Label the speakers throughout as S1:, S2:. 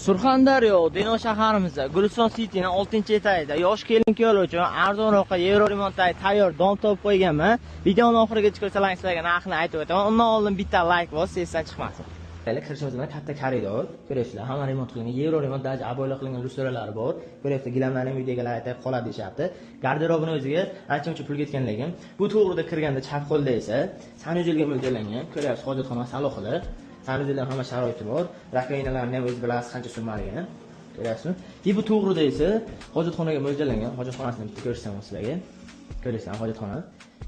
S1: Surxondaryo, Denov shaharimizda Guliston City'ning 6-etajida yosh kelin-kuyovlar uchun arzonroqqa yevro remontdagi tayyor dom topib qo'yganman. Videoni oxirigacha ko'rsalaring sizlarga narxini aytib o'taman. Undan oldin bitta like bos, esdan chiqmasin. Kirishimiz bilan katta koridor ko'ryapsizlar, hamma remont qilingan, yevro remont, даже обойлар qilingan, lyustralari bor. Ko'ryapsizlar, gilamlarni ham uyda egalari aytib qoladi deyishyapti. Garderobini o'ziga ancha-muncha pul ketgan, lekin bu to'g'rida kirganda chap qo'lda esa санузел ga mo'ljallangan. Ko'ryapsiz, hojatxona alohida. Санузел da hamma sharoiti bor. Раковина larni ham o'zi bilasiz qancha summaligini. Ko'ryapsizmi? И bu to'g'rida esa hojatxonaga mo'ljallangan. Hojatxonasini bitta ko'rsatsam sizlarga. Ko'ryapsizlar, hojatxona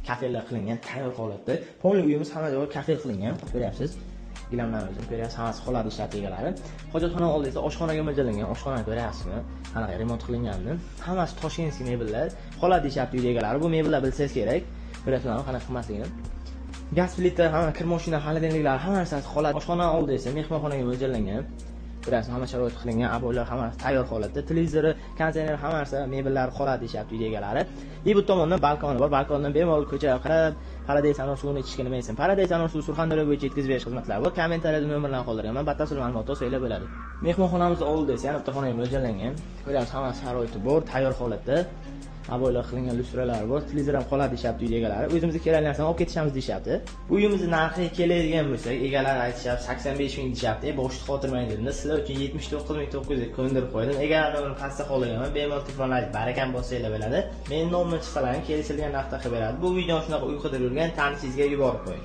S1: kafellar qilingan, tayyor holatda. Полный uyimiz hamma joyi kafel qilingan. Ko'ryapsiz. Gilamlarni o'zini ko'ryapsiz, hammasi qoladi ishlatib egalari. Hojatxona oldida esa oshxonaga mo'ljallangan. Oshxonani ko'ryapsizmi? Qanaqa remont qilinganini. Hammasi ташкентский mebellar. Qoladi deyishyapti uyda egalari. Bu mebellar bilsangiz kerak. Ko'ryapsizlar, qanaqa qimmatligini. Gaz plita, hamma kir mashina, холодильник lar, hamma narsasi qoladi. Oshxona oldida esa mehmonxonaga mo'ljallangan. Ko'ryapsiz, hamma sharoit qilingan, обой lar hammasi tayyor holatda. Televizori, konditsioner, hamma narsa, mebellar qoladi deyishyapti uyda egalari. И bu tomondan balkoni bor. Balkondan bemalol ko'chaga qarab, Paradise anor suvini ichishga nima deysan? Paradise anor suvi Surxondaryo bo'yicha yetkazib berish xizmatlari bor. Kommentariyada nomerlarni qoldirganman. Batafsil ma'lumot olsanglar bo'ladi. Mehmonxonamiz oldida esa yana bitta xonaga mo'ljallangan. Ko'ryapsiz, hamma sharoiti bor, tayyor holatda. Обой lar qilingan, lyustralar bor, televizor ham qoladi deyishyapti uyda egalari. O'zimizga kerakli narsani olib ketishamiz deyishyapti. Uyimizni narxiga keladigan bo'lsak, egalari aytishyapti 85 ming deyishyapti. Boshni xotirmang dedim. Sizlar uchun 79 900 ga ko'ndirib qo'ydim. Egalari nomerini pastda qoldirganman. Bemalol telefonlar barakam bo'lsanglar bo'ladi. Meni nomimni chiqsalaring kelishilgan narxda qilib beradi. Bu videoni shunaqa uy qidirib yurgan tanishingizga yuborib qo'ying.